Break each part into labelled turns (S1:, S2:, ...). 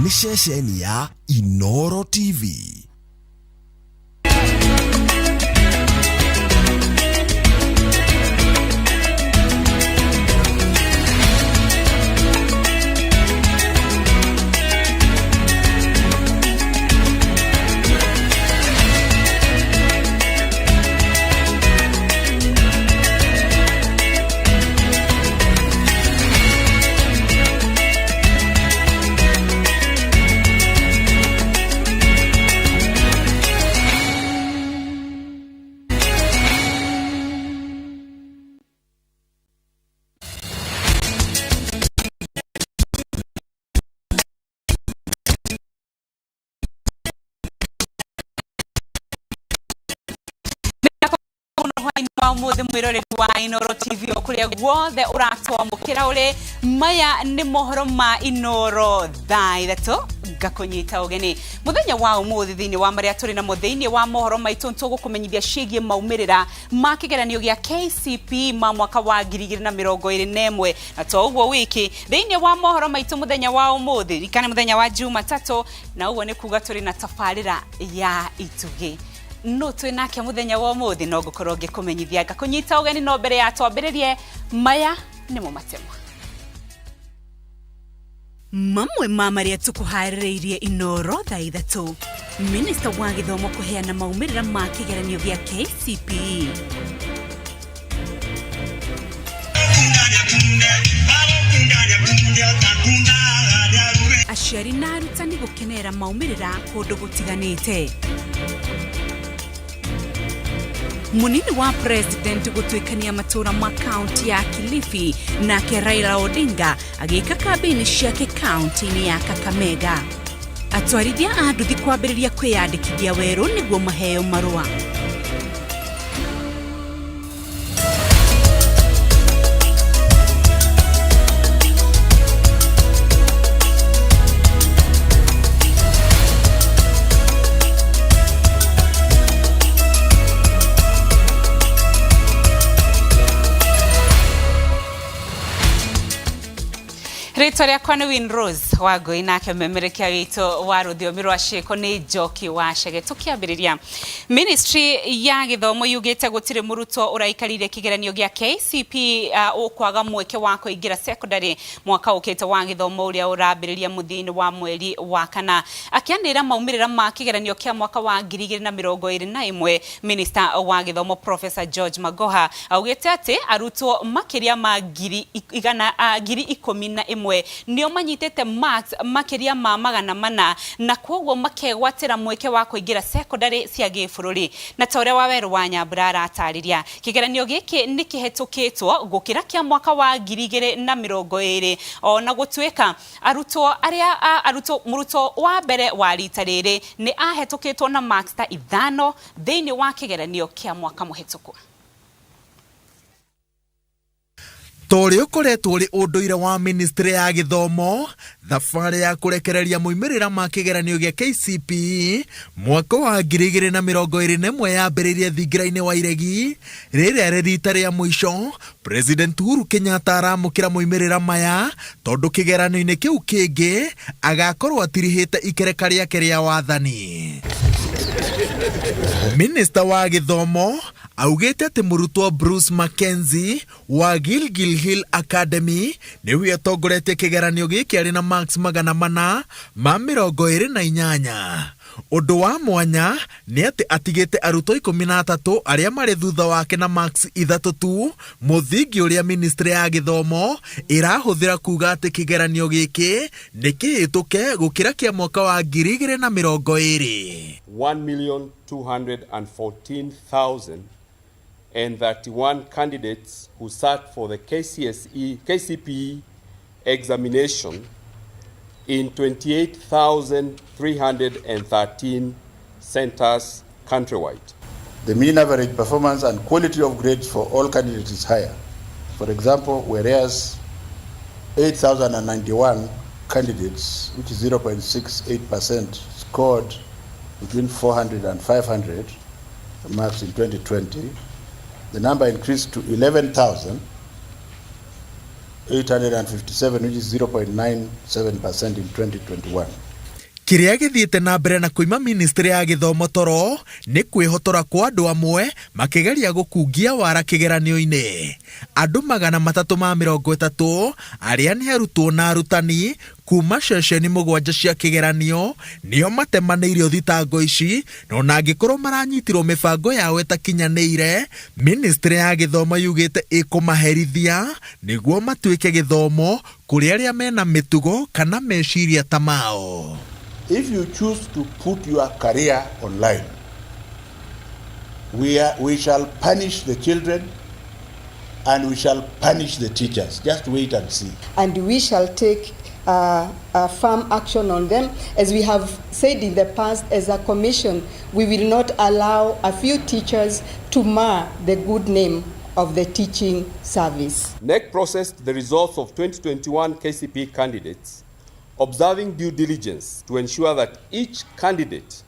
S1: Nĩ ceceni ya Inoro TV.
S2: Wa umuthi mwiroreri wa Inoro TV o kuria guothe uratwamukira uri, maya ni mohoro ma Inoro thaa 3 ngakunyita ugeni muthenya wa umuthi. Thiini wa maria turi namo thiini wa mohoro maitu, nitugukumenyithia cigie maumirira ma kigeranio gia KCPE ma mwaka wa 2021. Na to uguo wiki, thiini wa mohoro maitu muthenya wa umuthi, rikane muthenya wa Jumatatu, na uguo ni kuga turi na tabarira ya Itugi no twĩ nake muthenya wa umuthi, no ngukorwo ngikumenyithia ngakunyita ugeni. No mbere ya twambĩrĩrie, maya nĩmo matema mamwe ma marĩa tũkũharĩrĩirie Inoro thaa 3. Minista wa gĩthomo kũheana maumĩrĩra ma kĩgeranio gĩa KCPE. Aciari na arutani gũkenerera maumĩrĩra kũndũ gũtiganĩte. Munini wa president gũtuĩkania matũũra ma kaunti ya Kilifi, nake Raila Odinga agĩka kambĩini ciake kaunti-inĩ ya Kakamega. Atwarithia a nduthi kwambĩrĩria kwĩyandĩkithia werũ nĩguo maheo marũa. Rĩtwa rĩakwa nĩ Winrose Wangũi, nake memerekia witũ wa rũthiomi rwa ciĩko nĩ Njoki wa Chege. Tũkĩambĩrĩria, ministry ya gĩthomo yugĩte gũtirĩ mũrutwo ũraikarĩire kĩgeranio gĩa KCPE ũkwaga mweke wa kũingĩra secondary mwaka ũkĩte wa gĩthomo ũrĩa ũrambĩrĩria mũthia-inĩ wa mweri wa kana. Akĩanĩrĩra maumĩrĩra ma kĩgeranio kĩa mwaka wa 2021, minister wa gĩthomo Professor George Magoha augĩte atĩ arutwo makĩria ma ngiri igana 11,000 nĩo manyitĩte marks makĩria ma 400, na kwoguo makegwatĩra mweke wa kũingĩra secondary cia gĩbũrũri. Na ta ũrĩa Wawerũ wa Nyambura aratarĩria, kĩgeranio gĩkĩ nĩ kĩhetũkĩtwo gũkĩra kĩa mwaka wa 2020, ona gũtuĩka arutwo arĩa arutwo mũrutwo wa mbere wa rita rĩrĩ nĩ ahetũkĩtwo na marks ta 5 thĩinĩ wa kĩgeranio kĩa mwaka mũhetũku.
S3: Ta ũrĩa ũkoretwo ũrĩ ũndũire wa ministry ya gĩthomo, thabarĩ ya kũrekereria moimĩrĩra ma kĩgeranio gĩa KCPE mwaka wa 2021 yambĩrĩirie thingira-inĩ wa Iregi, rĩrĩa rĩ rita rĩa mũico President Uhuru Kenyatta aramũkĩra moimĩrĩra maya, tondũ kĩgeranio-inĩ kĩu kĩngĩ agakorwo atirihĩte ikereka rĩake rĩa wathani. Minista wa gĩthomo augĩte atĩ mũrutwo Bruce Mackenzie wa Gilgil Hill Academy nĩwe atongoretie kĩgeranio gĩkĩ arĩ na marks 428. Ũndũ wa mwanya nĩ atĩ atigĩte arutwo 13 arĩa marĩ thutha wake na marks 3 tu, mũthingi ũrĩa ministry ya gĩthomo ĩrahũthĩra kuga atĩ kĩgeranio gĩkĩ nĩ kĩhĩtũke gũkĩra kĩa mwaka wa 2020.
S4: 1,214,031 candidates who sat for the KCSE, KCPE examination in 28,313 centers countrywide.
S5: The mean average performance and quality of grades for all candidates is higher. For example, whereas 8,091 candidates, which is 0.68%, scored between 400 and 500 marks in 2020, the number increased to 11,857, which is 0.97% in 2021.
S3: Kĩrĩa gĩthiĩte na mbere na kuima ministry ya gĩthomo toro nĩ kwĩhotora kwa andũ amwe makĩgeria gũkungia wara kĩgeranio-inĩ. Andũ 330 arĩa nĩ arutwo na arutani kuma ceceni 7 cia kĩgeranio nĩo matemanĩirio thitango ici, na ona angĩkorwo maranyitirwo mĩbango yao ĩtakinyanĩire, ministry ya gĩthomo yugĩte ĩkũmaherithia nĩguo matuĩke gĩthomo kũrĩ arĩa mena mĩtugo kana meciria ta mao.
S5: If you choose to put your career online, we shall punish the children and we shall punish the teachers. Just wait and see.
S6: And we shall take firm action on them. As we have said in the past, as a commission, we will not allow a few teachers to mar the good name of the teaching service.
S4: KNEC processed the results of 2021 KCPE candidates, observing due diligence to ensure that each candidate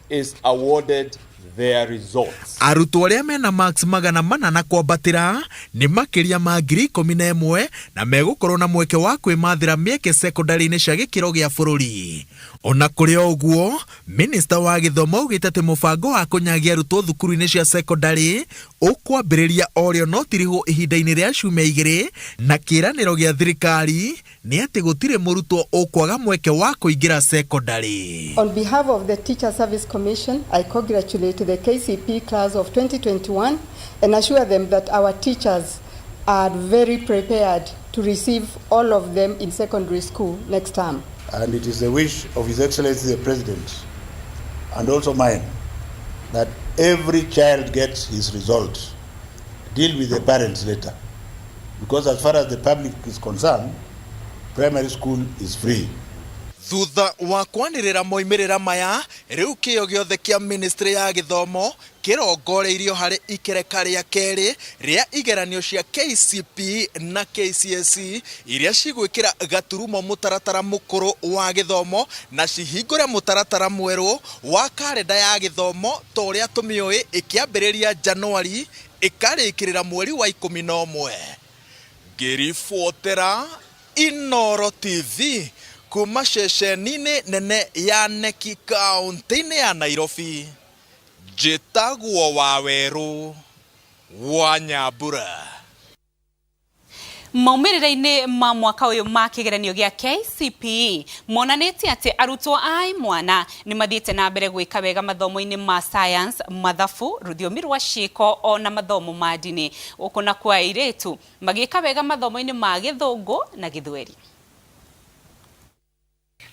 S4: is awarded their results.
S3: Arutwo arĩa mena marks 400 na kwambatĩra nĩ makĩria ma 11,000 na megũkorwo na mweke wa kwĩmathĩra mĩeke sekondarĩ-inĩ cia gĩkĩro gĩa bũrũri. Ona kũrĩ o ũguo, minista wa gĩthomo augĩte atĩ mũbango wa kũnyagia arutwo thukuru-inĩ cia sekondarĩ ũkwambĩrĩria o rĩo no tirihwo ihinda-inĩ rĩa ciumia 2, na kĩĩranĩro gĩa thirikari nĩ atĩ gũtirĩ mũrutwo ũkwaga mweke wa kũingĩra sekondarĩ.
S6: On behalf of the Teacher Service Commission, I congratulate the KCPE class of 2021 and assure them that our teachers are very prepared to receive all of them in secondary school next term.
S5: And it is the wish of His Excellency the President and also mine that every child gets his result. Deal with the parents later. Because as far as the public is concerned, primary school is free.
S3: Thutha wa kwanĩrĩra moimĩrĩra maya, rĩu kĩo gĩothe kĩa ministry ya gĩthomo kĩrongoreirio harĩ ikereka rĩa kerĩ rĩa igeranio cia KCPE na KCSE iria cigwĩkĩra gaturumo mũtaratara mũkũrũ wa gĩthomo na cihingũre mũtaratara mwerũ wa karenda ya gĩthomo ta ũrĩa tũmĩũĩ ĩkĩambĩrĩria Januari ĩkarĩkĩrĩra mweri wa 11. Ngĩribotera Inooro TV kuma ceceni-inĩ nene ya KNEC kaunti-inĩ ya Nairobi, njĩtagwo Wawerũ wa Nyambura.
S2: Maumĩrĩra-inĩ ma mwaka ũyũ ma kĩgeranio gĩa KCPE monanĩtie atĩ arutwo a imwana nĩ mathiĩte na mbere gwĩka wega mathomo-inĩ ma science, mathabu, rũthiomi rwa ciĩko ona mathomo ma ndini, gũkũ na kwa airĩtu magĩka wega mathomo-inĩ ma gĩthũngũ na gĩthweri.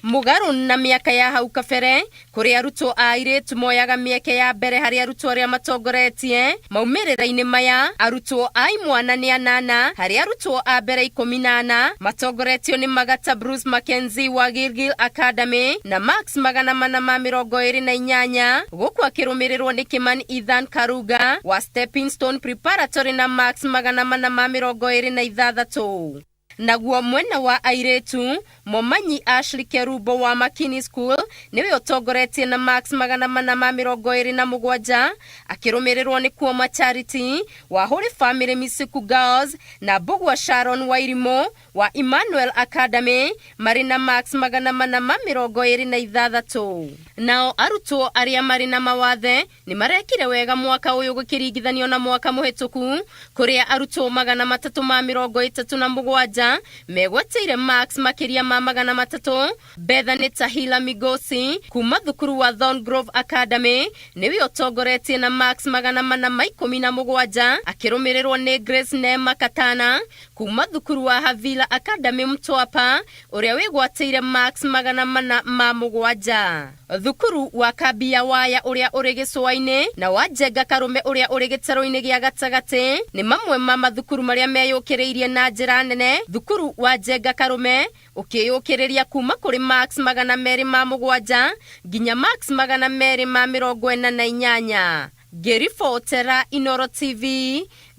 S7: Mũgarũ na mĩaka ya hau kabere kũrĩa arutwo a airĩtu moyaga mĩeke ya mbere harĩ arutwo arĩa matongoretie, maumĩrĩra-inĩ maya arutwo a imwana nĩ 8 harĩ arutwo a mbere 14 matongoretio nĩ Magata Bruce Mackenzie wa Gilgil Academy na Max 428, gũkũ akĩrũmĩrĩrwo nĩ Kimani Ethan Karuga wa Stepping Stone Preparatory na Max 426. Naguo mwena wa airĩtu, Momanyi Ashley Kerubo wa Makini School nĩwe ũtongoretie na Max 427, akĩrũmĩrĩrwo nĩ Kuoma Charity wa Holy Family Misiku Girls na Mbugua Sharon Wairimu wa Emmanuel Academy marĩ na Max 426. Nao arutwo arĩa marĩ na mawathe nĩ marekire wega mwaka ũyũ gũkĩringithanio na mwaka mũhĩtũku, kũrĩa arutwo 337 megwatĩire Max makĩria ma 300. Bethany Tahila Migosi kuma thukuru wa Thorngrove Academy nĩwe ũtongoretie na Max 417, akĩrũmĩrĩrwo nĩ Grace Nema Katana kuma thukuru wa Havila Academy Mtwapa ũrĩa wĩgwatĩire Max 407. Thukuru wa Kambi ya Waya ũrĩa ũrĩ gĩcũa-inĩ na wa Njenga Karume ũrĩa ũrĩ gĩtarũ-inĩ gĩa gatagatĩ nĩ mamwe ma mathukuru marĩa meyũkĩrĩirie na njĩra nene. Thukuru wa Njenga Karume ũkĩyũkĩrĩria kuma kũrĩ Max 207 nginya Max 248. Ngĩribotera Inooro TV,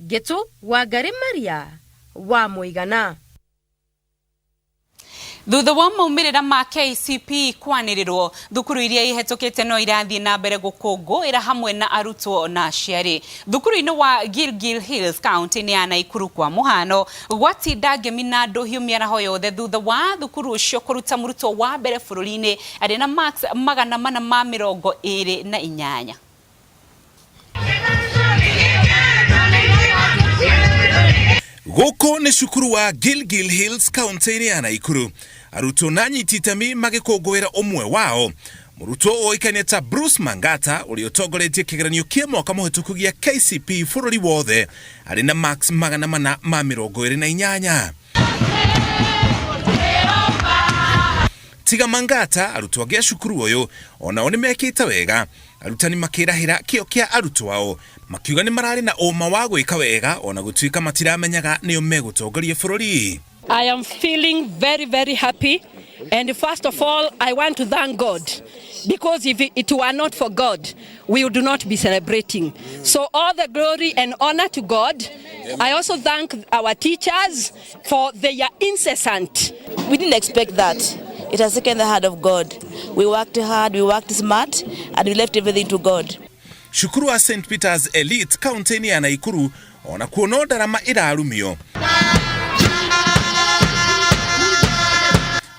S7: Ngĩtũ Wangari Maria wa Mũigana.
S2: Thutha wa maumĩrĩra ma KCPE kwanĩrĩrwo, thukuru iria ihetũkĩte no irathiĩ na mbere gũkũngũĩra hamwe na arutwo na aciari. Thukuru-inĩ wa Gilgil Hills kaunti-inĩ ya Naikuru kwa mũhano, gwatinda ngemi na ndũhiũ mĩaraho yothe thutha wa thukuru ũcio kũruta mũrutwo wa mbere bũrũri-inĩ arĩ na marks 428.
S8: Gũkũ nĩ cukuru wa Gilgil Hills kaunti-inĩ ya Naikuru. Arutwo na anyiti itemi magĩkũngũĩra ũmwe wao, mũrutwo ũĩkaine ta Bruce Mangata, ũrĩa ũtongoretie kĩgeranio kĩa mwaka mũhĩtũku gĩa KCPE bũrũri wothe arĩ na marks 428. Tiga Mangata, arutwo angĩ a cukuru ũyũ onao nĩ mekĩte wega, arutani makĩrahĩra kĩo kĩa arutwo ao, makiuga nĩ mararĩ na ũma wa gwĩka wega ona gũtuĩka matiramenyaga nĩo megũtongoria bũrũri.
S9: I am feeling very, very happy. And first of all, I want to thank God, because if it were not for God, we would not be celebrating. So all the glory and honor to God. I also thank our teachers for their incessant.
S10: We didn't expect that. It has taken the hand of God. We worked hard, we worked smart, and we left everything to God.
S8: Cukuru wa St Peter's Elite kaunti-inĩ ya Naikuru ona kuo no ndarama ĩrarumio.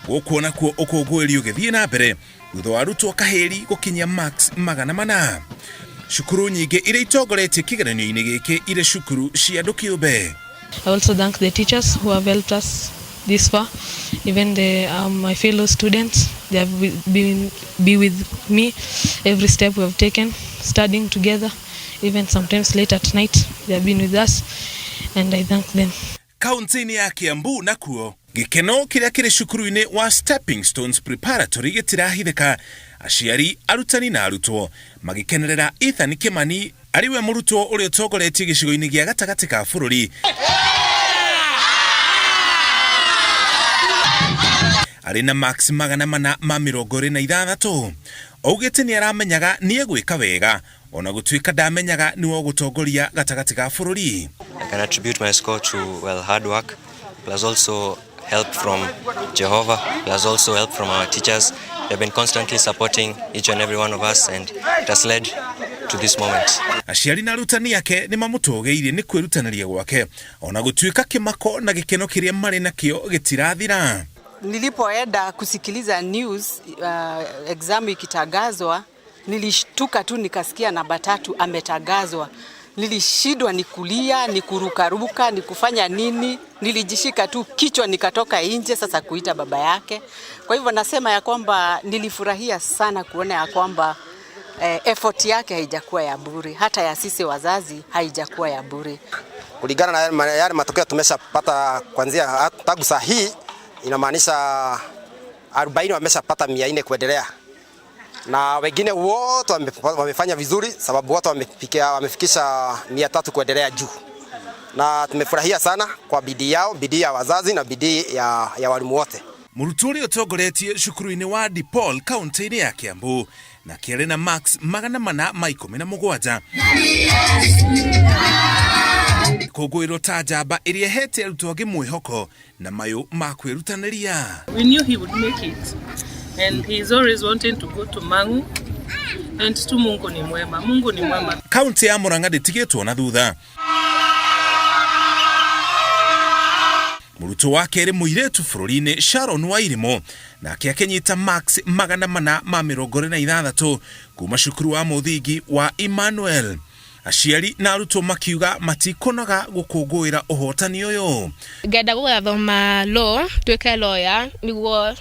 S8: Gũkũ onakuo ũkũngũĩri ũgĩthiĩ na mbere thutha wa arutwo kahĩri gũkinyia marks 400. Cukuru nyingĩ iria itongoretie kĩgeranio-inĩ gĩkĩ irĩ cukuru cia andũ kĩũmbe.
S11: I also thank the teachers who have helped us this far, even the my fellow students. They have been be with me every step we have taken, studying together, even sometimes late at night they have been with us, and I thank them.
S8: Kaunti-inĩ ya Kiambu nakuo gĩkeno kĩrĩa kĩrĩ cukuru-inĩ wa Stepping Stones Preparatory gĩtirahithĩka, aciari, arutani na arutwo magĩkenerera Ethan Kimani arĩ we mũrutwo ũrĩa ũtongoretie gĩcigo-inĩ gĩa gatagatĩ ka bũrũri arĩ na marks 426. Augĩte nĩ aramenyaga nĩ egwĩka wega ona gũtuĩka ndamenyaga nĩwe ũgũtongoria gatagatĩ ka bũrũri.
S12: I can attribute my score to, well, hard work, plus also help from Jehovah, plus also help from our teachers. They've been constantly supporting each and every one of us, and it has led to this moment.
S8: Aciari na arutani ake nĩ mamũtũgĩirie nĩ kwĩrutanĩria gwake ona gũtuĩka kĩmako na gĩkeno kĩrĩa marĩ nakĩo gĩtirathira.
S6: Nilipoenda kusikiliza news exam ikitangazwa, nilishtuka tu nikasikia namba 3 ametangazwa. Nilishindwa ni kulia, ni kurukaruka, ni kufanya nini. Nilijishika tu kichwa nikatoka nje sasa kuita baba yake. Kwa hivyo nasema ya kwamba nilifurahia sana kuona ya kwamba effort yake haijakuwa ya bure, hata ya sisi wazazi haijakuwa ya bure.
S13: Kulingana na yale matokeo tumeshapata kuanzia tangu saa hii, inamaanisha 40 wameshapata 400 kuendelea, na wengine wote wamefanya vizuri sababu wote wamefikisha 300 kuendelea juu, na tumefurahia sana kwa bidii yao, bidii ya wazazi na bidii ya walimu wote.
S8: Mũrutwo ũrĩa ũtongoretie cukuru-inĩ wa DePaul kaunti-inĩ ya Kiambu na kĩarĩ na marks 417 kũngũĩrwo ta njamba ĩrĩa ĩhete arutwo angĩ mwĩhoko na mayũ ma kwĩrutanĩria.
S14: We knew he would make it, and he is always wanting to go to Mangu, and to Mungu ni mwema. Mungu ni mwema.
S8: Kaunti ya Murang'a ndĩtigĩtwo na thutha. Mũrutwo wa kerĩ mũirĩtu bũrũri-inĩ Sharon Wairimo nake akĩnyita marks 426 kuma cukuru wa mũthingi wa Emmanuel. Aciari na arutwo makiuga matikonaga gũkũngũĩra ũhotani ũyũ.
S11: Ngenda gũgathoma law, tuĩke lawyer nĩguo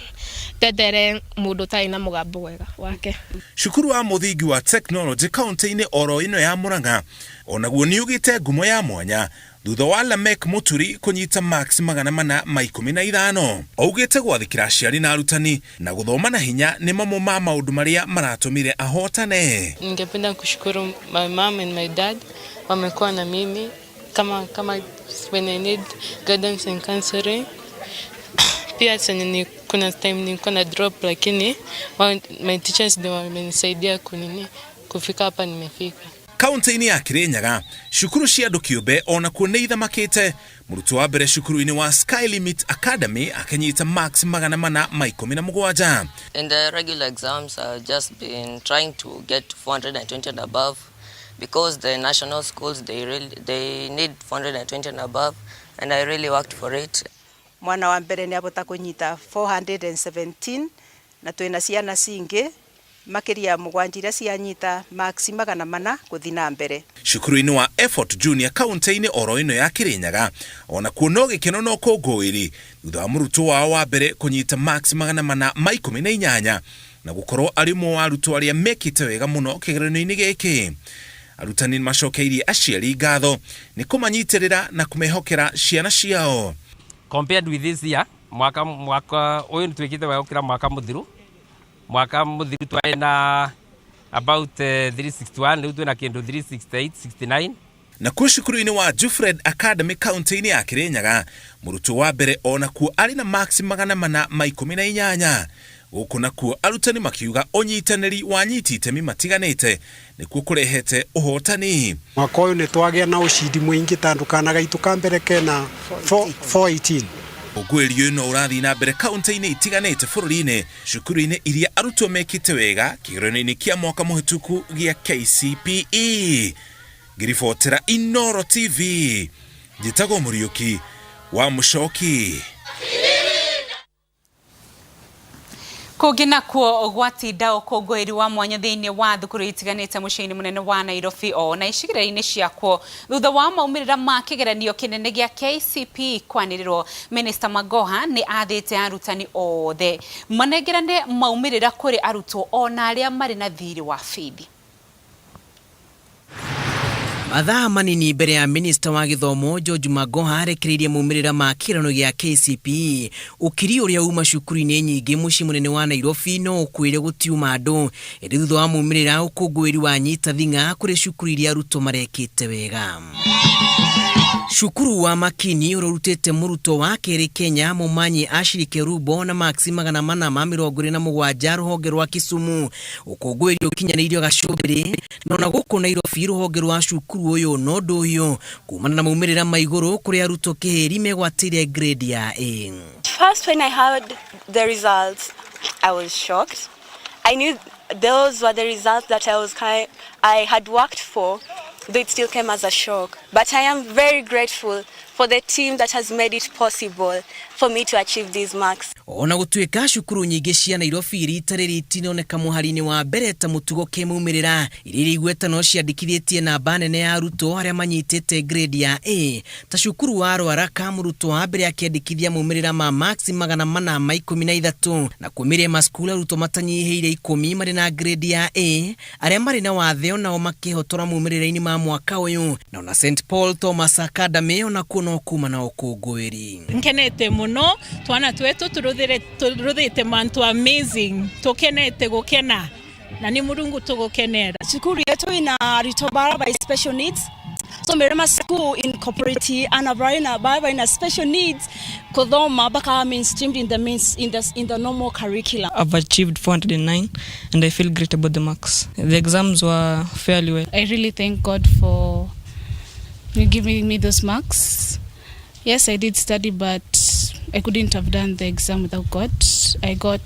S11: tetere mũndũ ũtarĩ na mũgambo wega wake.
S8: Cukuru wa mũthingi wa technology kaunti-inĩ oro ĩno ya Murang'a onaguo nĩ ũgĩte ngumo ya mwanya thutha wa Lamek Muturi kũnyita marks 415. Augĩte gwathĩkĩra aciari na arutani na gũthoma na hinya nĩ mamwe ma maũndũ marĩa maratũmire ahotane.
S11: Ningependa kushukuru my mom and my dad, wamekuwa na mimi kama when I need guidance and counseling. Pia ni kuna time nilikuwa na drop, lakini my teachers ndio wamenisaidia kunini kufika hapa nimefika.
S8: Kaunti-inĩ ya Kirinyaga, cukuru cia andũ kĩũmbe onakuo nĩ ithamakĩte. Mũrutwo wa mbere cukuru-inĩ wa Sky Limit Academy akĩnyita marks 417.
S15: In the regular exams, I've just been trying to get to 420 and above, because the national schools, they need 420 and above, and I really worked for it.
S16: Mwana wa mbere nĩ abota kũnyita 417, na twĩna ciana cingĩ makiria 7 iria cianyita marks 400 kuthi na mbere.
S8: Cukuru-inĩ wa Effort Junior kaunti-inĩ oro ĩno ya Kirinyaga onakuo no gĩkeno no kũngũĩri thutha wa mũrutwo wao wa mbere kũnyita marks 418 na gũkorwo arĩ ũmwe wa arutwo arĩa mekĩte wega mũno kĩgeranio-inĩ gĩkĩ. Arutani nĩmacokeirie aciari ngatho nĩ kũmanyitĩrĩra na kũmehokera ciana ciao.
S17: Compared with this year, mwaka ũyũ nĩtwĩkĩte wega gũkĩra mwaka mũthiru. Mwaka mũthiru twarĩ na about 361, rĩu twĩna kĩndũ 368, 69.
S8: Nakuo cukuru-inĩ wa Jufred Academy kaunti-inĩ ya Kirinyaga, mũrutwo wa mbere onakuo arĩ na marks 418. Gũkũ nakuo arutani makiuga ũnyitanĩri wa nyiti itemi matiganĩte nĩkuo kũrehete ũhotani.
S18: Mwaka ũyũ nĩ twagĩa na ũcindi mũingĩ tondũ kana gaitũ ka mbere kena 418.
S8: Ũkũngũĩri ũyũ no ũrathiĩ na mbere kaunti-inĩ itiganĩte bũrũri-inĩ, cukuru-inĩ iria arutwo mekĩte wega kĩgeranio-inĩ kĩa mwaka mũhĩtũku gĩa KCPE. Ngĩribotera Inooro TV, njĩtagwo Mũriũki wa Mũcoki.
S2: Kũngĩ nakuo gwatinda ũkũngũĩri wa mwanya thĩinĩ wa thukuru itiganĩte mũciĩ-inĩ mũnene wa Nairobi o na icigĩrĩra-inĩ ciakuo thutha wa maumĩrĩra ma kĩgeranio kĩnene gĩa KCPE kwanĩrĩrwo. Minister Magoha nĩ athĩte arutani othe manengerane maumĩrĩra kũrĩ arutwo ona arĩa marĩ na thirĩ wa bithi.
S19: Mathaa manini mbere ya minista wa gĩthomo George Magoha arekereirie maumĩrĩra ma kĩgeranio gĩa KCPE, ũkiri ũrĩa uma cukuru-inĩ nyingĩ mũciĩ mũnene wa Nairobi no ũkwĩre gũtiuma andũ, ĩndĩ thutha wa maumĩrĩra ũkũngũĩri wa nyita thing'a kũrĩ cukuru iria arutwo marekĩte wega. Cukuru wa Makini ũrĩa ũrutĩte mũrutwo wa kerĩ Kenya Momanyi Ashley Kerubo na marks 427 rũhonge rwa Kisumu, ũkũngũĩri ũkinyanĩirio gacũmbĩrĩ, na ona gũkũ Nairobi rũhonge rwa cukuru ũyũ no ndũhiũ kumana na maumĩrĩra ma igũrũ kũrĩ arutwo kĩhĩri megwatĩire grade ya A.
S20: First, when I heard the results, I was shocked. I knew those were the results that I had worked for, though it still came as a shock. But I am very grateful for the team that has made it possible for me to achieve these marks.
S19: Ona gũtuĩka cukuru nyingĩ cia Nairobi rita rĩrĩ itinoneka mũhari-inĩ wa mbere ta mũtugo kĩmaumĩrĩra, iria irĩ igweta no ciandĩkithĩtie namba nene ya arutwo arĩa manyitĩte grade ya A, ta cukuru wa Rwaraka mũrutwo wa mbere akĩandĩkithia maumĩrĩra ma marks 413, na kumĩrĩa macukuru arutwo matanyihĩire 10 marĩ na grade ya A, arĩa marĩ na wathe onao makĩhotora maumĩrĩra-inĩ ma mwaka ũyũ, na ona St Paul Thomas Academy onakuo no kuma na ũkũngũĩri.
S21: Nkenete mũno twana twetu turuthite mantu amazing, tukenete gukena na ni Murungu tugukenera.
S22: Cukuru yetu ina arutwo bara by special needs, so Mirema School incorporate ana bara ina special needs kuthoma baka mainstreamed in the means in the normal curriculum.
S11: I've achieved 409 and I feel great about the marks. The exams were fairly well.
S23: I really thank God for giving me those marks. Yes, I did study, but I couldn't have done the exam without God. I got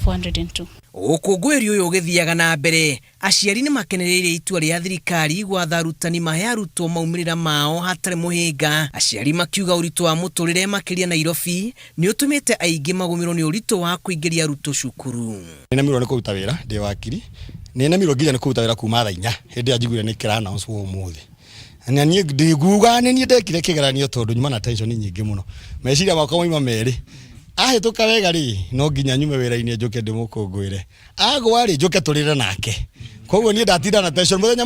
S23: 402.
S19: Ũkũngũĩri ũyũ ũgĩthiaga na mbere, aciari nĩ makenereire itua rĩa thirikari gwatha arutani mahe arutwo maumĩrĩra mao hatarĩ mũhĩnga. Aciari makiuga ũritũ wa mũtũrĩre makĩria Nairobi nĩ ũtũmĩte aingĩ magũmĩrwo nĩ ũritũ wa kũingĩria arutwo cukuru.
S24: Nĩnemirwo nĩ kũruta wĩra ndĩ wakiri, nĩnemirwo nginya nĩ kũruta wĩra kuma thaa 4 hĩndĩ ĩrĩa njiguire nĩ kĩra announce ũmũthĩ. Na niĩ ndiguga nĩ niĩ ndekire kĩgeranio tondũ nyuma na tension nyingĩ mũno. Meciria makwa moima merĩ. Ahĩtũka wega rĩ, no nginya nyume wĩra-inĩ njũke ndĩmũkũngũĩre. Agwa rĩ, njũke tũrĩre nake. Koguo niĩ ndatinda na tension mũthenya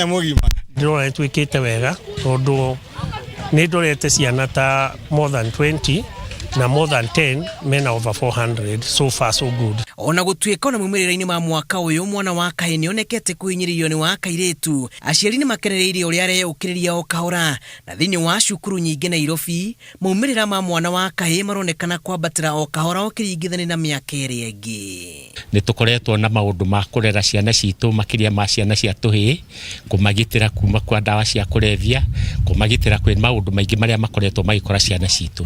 S24: mũgima.
S25: Ndĩrona nĩtwĩkĩte wega tondũ nĩ ndorete ciana ta more than 20 na more than 10 mena over 400, so far so good.
S19: Ona gũtuĩka ona maumĩrĩra-inĩ ma mwaka ũyũ mwana wa kahĩĩ nĩonekete kũhinyĩrĩrio nĩ wa kairĩtu, aciari nĩmakenereire ũrĩa areyũkĩrĩria o kahora, na thĩinĩ wa cukuru nyingĩ Nairobi maumĩrĩra ma mwana wa kahĩĩ maronekana kwambatĩra o kahora ũkĩringithania na mĩaka ĩrĩa ĩngĩ.
S1: Nĩ tũkoretwo na maũndũ ma kũrera ciana citũ, makĩria ma ciana cia tũhĩĩ, kũmagitĩra kuma kwa ndawa cia kũrebia, kũmagitĩra kwĩ maũndũ maingĩ marĩa makoretwo magĩkora ciana citũ.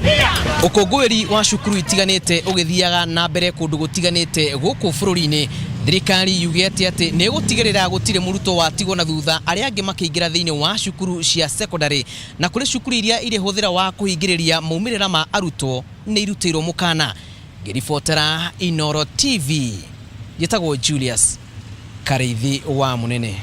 S19: Ũkũngũĩri wa cukuru itiganĩte ũgĩthiaga na mbere kũndũ gũtiganĩte gũkũ bũrũri-inĩ. Thirikari yugĩte atĩ nĩ ĩgũtigĩrĩra gũtirĩ mũrutwo watigwo na thutha arĩa angĩ makĩingĩra thĩinĩ wa cukuru cia sekondarĩ, na kũrĩ cukuru iria irĩ hũthĩra wa kũhingĩrĩria maumĩrĩra ma arutwo nĩ irutĩirwo mũkana. Ngĩribotera Inoro TV, njĩtagwo Julius Karĩithi wa Mũnene.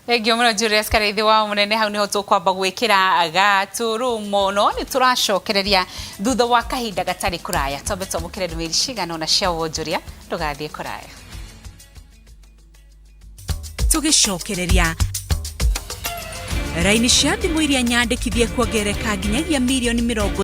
S2: Thengiũ mũno Julius Karĩithi wa Mũnene. Hau niho tũkwamba gwĩkĩra gaturumo, no nĩ tũracokereria thutha wa kahinda gatarĩ kũraya. Twambe twamũkĩre ndũmĩrĩri cigana ũna cia wonjoria. Ndũgathiĩ kũraya.
S3: Tũgĩcokereria, raini cia thimũ iria nyandĩkithie kuongerereka nginyagia mirioni 30.